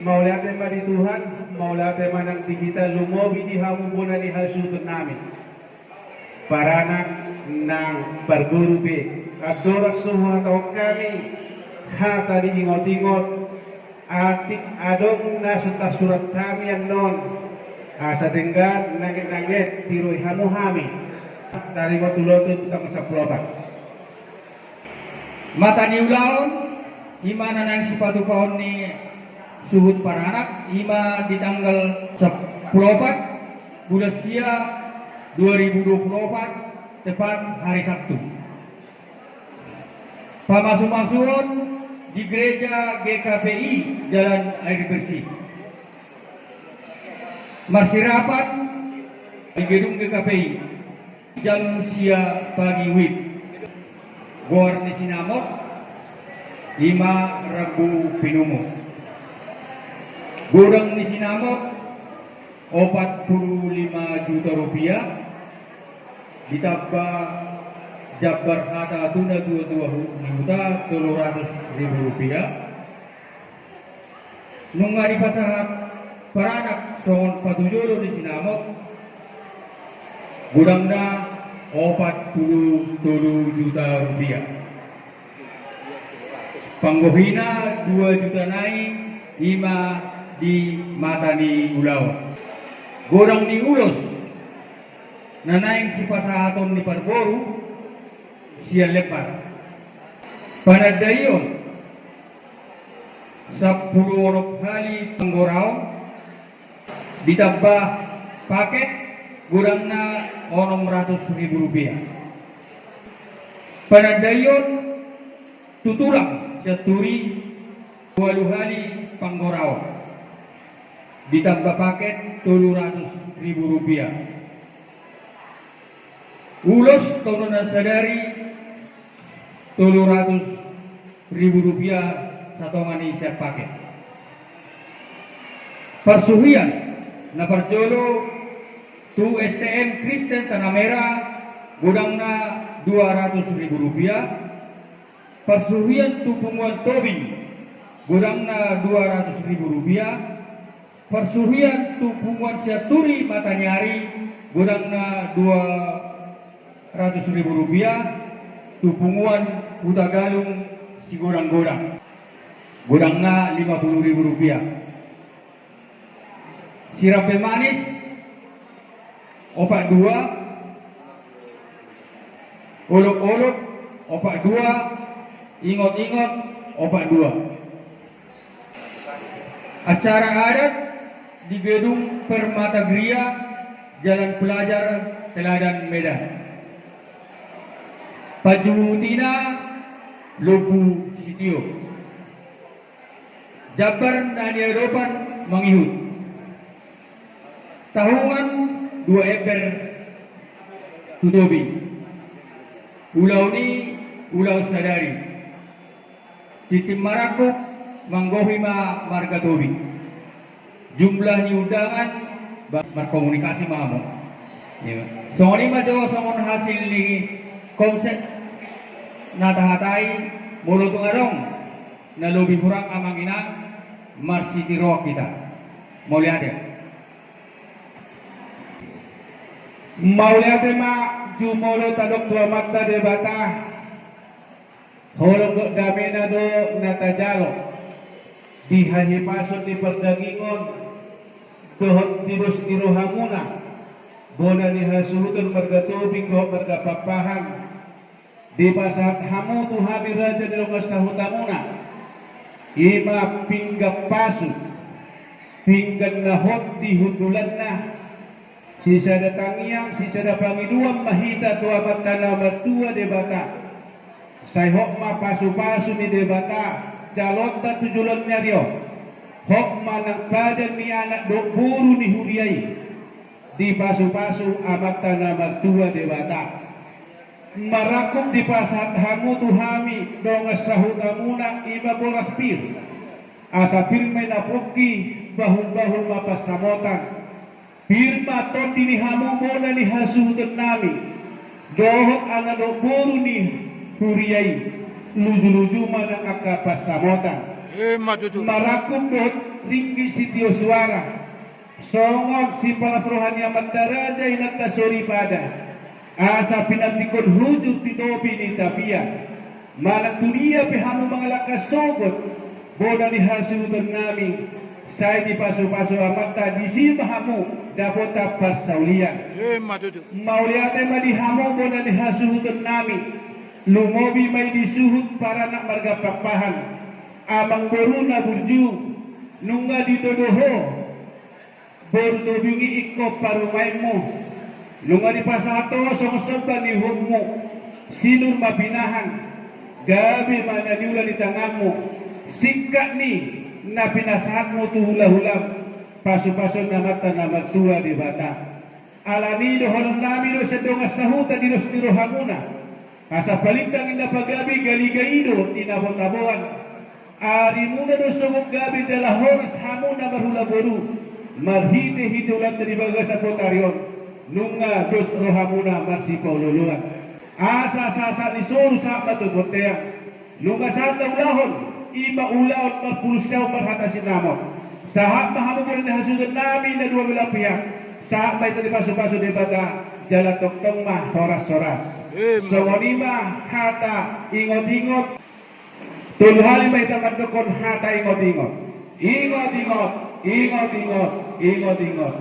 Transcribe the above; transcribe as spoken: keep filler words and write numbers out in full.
Mauliate ma di Tuhan, mauliate ma nang di hita, lumobi di hamu bona ni hasuhuton nami, paranak nang parboru pe. Andorang so huhatahon hami hata ni ingot-ingot, atik adong na so tarsurat hami annon, asa denggan nanget-nanget tiroi hamu hami. Taringot ulotu tu tanggal sampulu opat. Mata ni ulaon, i ma na naeng sipatupaon ni suhut paranak, i ma di tanggal sampulu opat bulan sia dua ribu dua puluh opat, tepat hari Sabtu. Pamasumasuon di Gereja G K P I Jalan Air Bersih. Marsirapat di gedung G K P I jam sia pagi wib. Goar ni sinamot i ma rambu pinumut. Godang ni sinamot opat pulu lima juta rupiah, ditamba jambar hata tu natuatua ni huta tolu ratus ribu rupiah. Nunga dipasahat paranak songon patujolo ni sinamot, godangna opat pulu tolu juta rupiah. Panggohina dua juta nai i ma di mata ni ulaon. Godang ni ulos na naeng sipasahaton ni parboru sian lembar. Panandaion sampulu onom hali panggoraon, ditamba paket, godangna onom ratus ribu rupiah. Panandaion tu tulang sian turi, ualu hali panggoraon, ditamba paket tolu ratus ribu rupiah. Ulos tononan sadari tolu ratus ribu rupiah satonga ni sian paket. Parsuhian na parjolo tu S T M Kristen Tanah Merah, godangna dua ratus ribu rupiah. Parsuhian tu punguan Tobing, godangna dua ratus ribu rupiah. Parsuhian tu punguan sian turi Mataniari, godangna dua ratus ribu rupiah. Tu punguan Hutagalung Sigodanggodang, godangna lima pulu ribu rupiah. Sirambe manis opat dua, olok-olok opat dua, ingot-ingot opat dua. Acara adat di Gedung Permata Gria, Jalan Pelajar, Teladan, Medan. Panjuhutina Lombu Sitio. Jambar na niadopan mangihut. Tahungan dua ember tu Tobing. Ulaon i ulaon sadari. Tintin marangkup, manggohi ma marga Tobing. Jumlah ni undangan, ba-, markomunikasi ma hamu. Songon i ma jo songon hasil ni konsep na tahatai. Molo tung adong na lobi hurang, amang inang, marsitiruon hita. Mauliate. Mauliate ma jumolo tadok tu Amanta Debata. Holong dohot damena do na tajalo di hahipason ni pardagingon dohot di dos ni rohamuna, bona ni hasuhuton marga Tobing dohot marga Pakpahan. Dipasahat hamu tu hami raja ni dongan sahutamuna, i ma pinggan pasu, pinggan na hot di hundulanna. Sisada tangiang, sisada pangidoan ma hita tu Amanta na martua Debata. Sai hot ma pasupasu ni Debata jaloonta tu joloan ni ari on. Hot ma nang padan ni anak dohot boru ni huria i dipasupasu Amanta na martua Debata. Marangkup dipasahat hamu tu hami dongan sahutamuna, i ma boras pir. Asa pir ma i na pongki, bahulbahul ma pansamotan. Pir ma tondi ni hamu bona ni hasuhuton nami dohot anak dohot boru ni huria i. Lujuluju ma nang angka pansamotan. Emma tutu. Marangkup dohot ringgit sitio suara. Songon sipalas roha ni amanta raja inanta soripada. Asa pinantikhon hujur di topi ni tapia. Manang tu dia pe hamu mangalangka sogot, bona ni hasuhuton nami, sai dipasupasu amanta disi ma hamu dapotan parsaulian. Emma tutu. Mauliate ma di hamu bona ni hasuhuton nami. Lumobi ma i di suhut paranak marga Pakpahan. Amangboruna burju, nunga ditodo ho boru Tobing i ingkon parumaenmu. Nunga dipasahat ho songon somba ni uhummu. Sinur ma pinahan, gabe ma na niula ni tanganmu. Singkat ni na pinasahatmu tu hulahulam, pasupasu ni amanta na martua Debata. Alani i dohonon nami do sian dongan sahuta di dos ni rohamuna. Asa palintang inna pagabe, galigai do tinabotaboan. Arimuna do sogot gabe jala horas hamu na marhula boru. Marhitehite ulaonta di bagasan botari on, nunga dos rohamuna marsipaolooloan. Asa sahat ni soru sahat ma tu bontean. Nunga sahat na ulaon, i ma ulaon marpulus siaon marhata sinamot. Sahat ma hamu bona ni hasuhuton nami na dua belah pihak. Sahat ma hita dipasupasu Debata, jala tongtong ma horashoras. Emma. Songon i ma hata ingotingot. Tolu hali ma hita mandokkon hata ingotingot. Ingotingot, ingotingot, ingotingot.